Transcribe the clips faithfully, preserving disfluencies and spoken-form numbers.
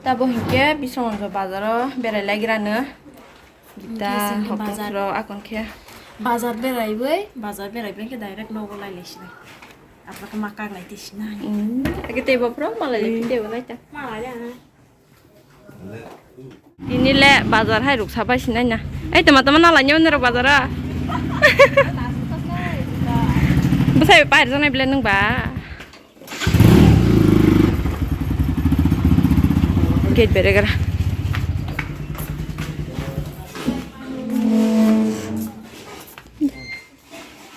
Abo hinkhe Biswanath bazaro berai laigrano. Gita hokhe sini hokhe bazar. Suro akon khe. Bazar beraibai, bazar beraibai khe direct nogo lai lai sinai. Apa khe ma kak lai ti sinai. Hmm, ake tebo pro malai lai tebo lai ta. Malai ya. Tini le bazar hai ruksa bai sinai na. Ei tama tama nalai nyo nero bazara. Bwsai pai rwjaknai bile nwng ba. Gate beregra.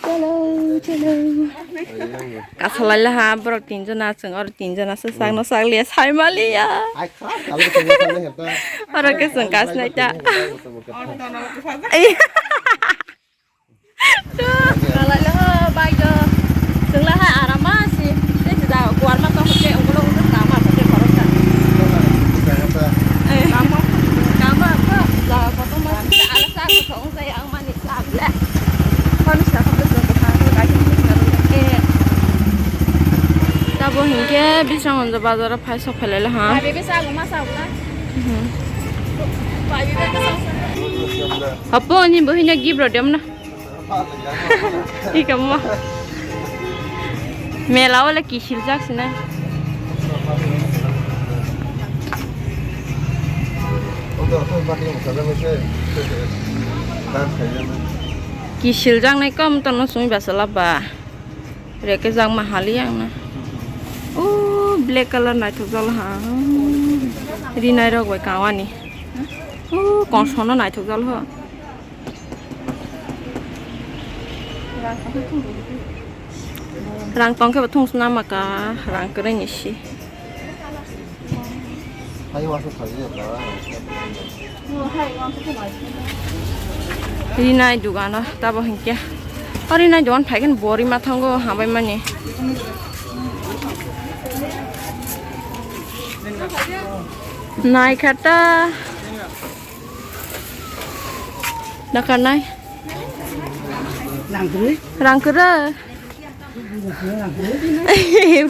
Chalo, chalo. Kasalai laha borok tinjona, chwng oro tinjona se sakno sakliya, saimaliya. Oro ke chwng kasnai ta. Kalai le ho bai do. Chwng le hai aram ma si. Tei si da kuar ma tong te ungkulo ungkulo kama pate korok ta. Eh. Kama ko da koto ma si ala sa ko thong sa yang mani sa le. Kami sa ko so ko ha ko ga ki ni na ro. Eh. Tabo hinkhe Biswanath bazar phai sok phai le ha. Abi be sa ko ma sa ko na. Mhm. Abi be sa. Apo ni bo hina gift ro dem na. Ika mo. Mela wala kisil jak sina. Kisil jak nai kom tono sumi basa laba. Reke jak ma hali ang na. O black color naithok jalo ha. Rinai rok bai kawani. O kongsono naithok jalo ha. Rang tong khe bo thung sna maka rang kwrwi ni si. Rinai dugano tabo hinkhe. O rinai dugan phaikheno bori mathango hambai mani. Nai khata. Nakarnai. Rang kwrwi. Rang kwrwi.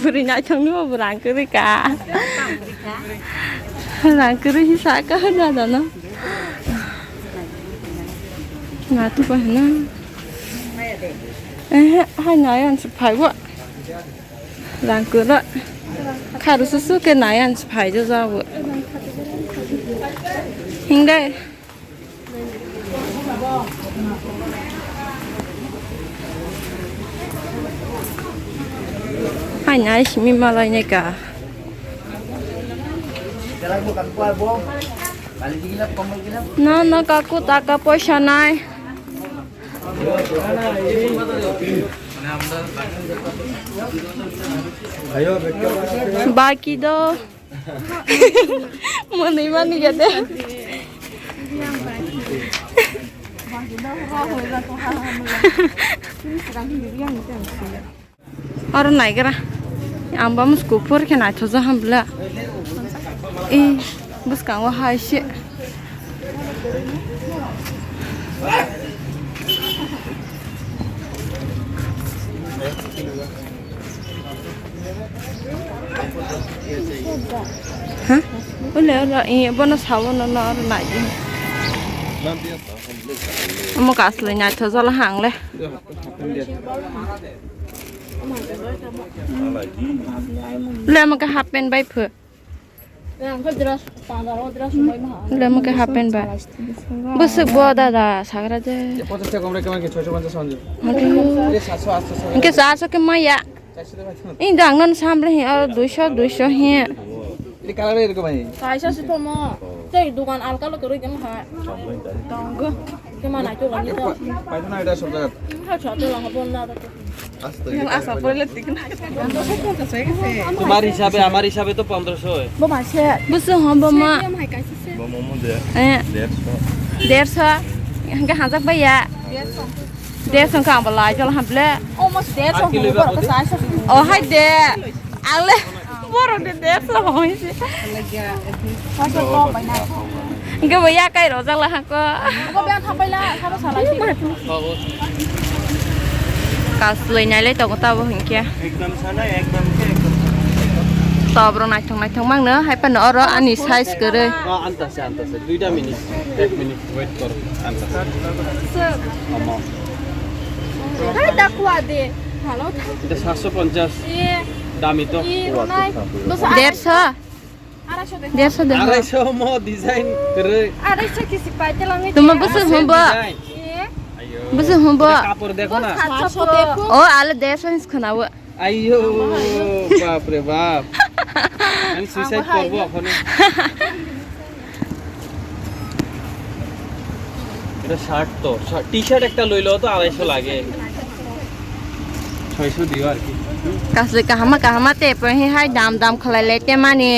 Bwrwi naithokni bo rang kwrwi ka. Rang kwrwi hi saka hwnna dano. Na tu pa hwnna. Eh, hai nayan se phaibo. Rang kwrwi. Kharu susu ke nayan se phai jo jabo. Hingdai. Hai nai simi malai nai ka. No, no, kaku taka poisa nai. Baki do. Mwnwi mani gede. Oro naigra. Ang ba muskuk phor khe naithokjak ham bwla. Ee, bwskango hai se. Ha? Ule ule, ee, bono sawo no, no, oro nai di. Omo kaslai naithok jala hang le. Le omo ke half pant bai pho. Le omo ke half pant bai. Bwswk bo dada sagra je. পঞ্চাশ টাকা কম রেখে আমাকে ছয়শো পঞ্চাশ হন যাবে। Hadi. এই সাতশো, আটশো, ছয়শো। Hingke charso ke maya. চারশো টাকা আছে না? Indang non samle hi aro duiso, duiso hi. এই কালার এরকম ভাই। Kaisa si tomo. Tei dukan alka lo kwrwi kemo hai. Tongo. Kema nai to lani to. পাইতো না এটা সব জায়গা। Kha chha to lang bon na to. Yang asa pore le tik na. তোমার হিসাবে, আমার হিসাবে তো পনেরোশো হয়। Bo ma se. Busu hom bo ma. Bo mo mo de. Eh. দেড়শো। দেড়শো. Hingke hanjak bai ya. দেড়শো. দেড়শো hingke ang bo lai jol ham ble. Almost দেড়শো. আর কি লইবা? O hai de. Ang le. Borok ni dance rok hoi se. Hingke bo yakai rojak la hangko. Kasloi nai le tongo tabo hingke. Ekdam sana, ekdam ke, ekdam sana, ekdam. Top rok naithok naithok mangno, hai phano oro ani size kwrwi. Ah, antase, antase. Duita minute, ek minute wait kor. Antase. Omo. Hai, da kuwa de. Halo. Eta satsho ponchas. Dami to. Dersho. Dersho de. Arai so mo design kwrwi. Arai so kisi pai te langi. Tuma busu humbo. Ayo. Busu humbo. Kapor dekho na. O, ale dersho hins khnawo. Ayo, bap re bap. Ani suicide korbo okhone. Eta shirt to, shirt, t-shirt ekta loilo to, arai so lage. Choi so diyo ar ki. Kasle kahama kahama te, pe hi hai dam dam khalai le te mani.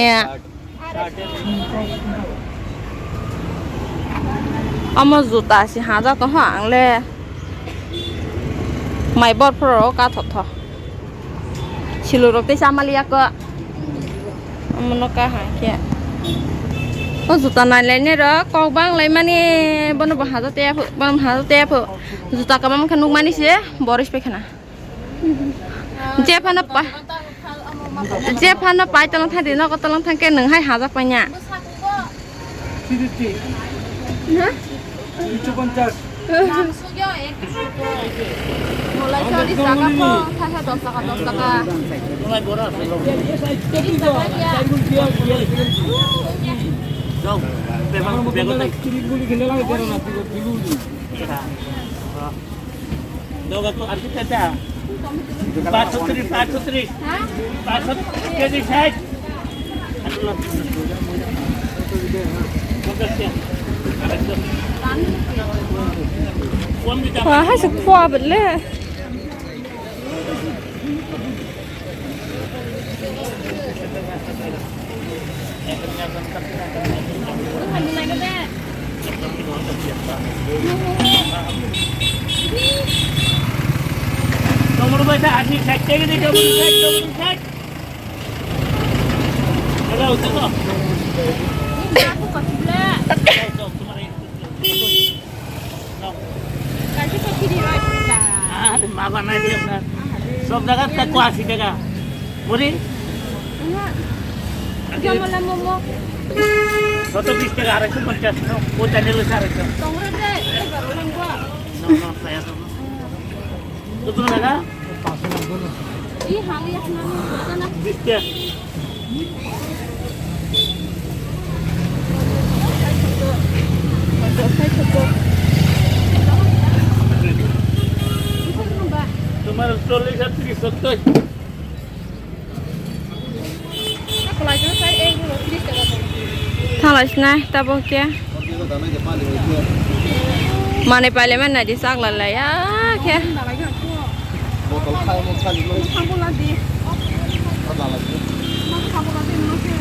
Omo juta si haja to ho ang le. Mai bor phoro ka tho tho. Silu rok tei chamali ako. Omo no ka ha khe. O juta nai lai ne ro kok bang lai mani bono bo haja te pho, bono haja te pho. Juta kamam khe nuk mani se boris pe khana. Jephano pa, jephano pai tolong thang di, nogo tolong thang khe nwng hai hajak pai nya. Molaisa ris taka pho, thasa dos taka, dos taka. Ris taka ya. Doga ko arti tata. Paanch so tris, paanch so tris. Paanch so tris, sak. Wah, hai se khua bele. Tomorrow by the army side, take it, tomorrow side, tomorrow side. Hello, sir. Kaisa kok kiri roi pula. Ah, ma banai dia na. Sob jaga tak ko asi taka. Muri? Enggak. Dia malah momo. Soto bis taka, arai so ponchas, no? O channel sa arai so. Tongre de, eh, baru lang gua. No, no, saya to. Kutuna taka? Ih, hang ya, kenapa? Bis taka. Tomorrow চল্লিশ আর ত্রিশ সত্তর। Thalai sinai tabo khe. Mane paile man nai di sak lai lai ya khe. Botol khai mo khali mo. Thangbo la di. Ada lagi. Ma thangbo la di, ma khe.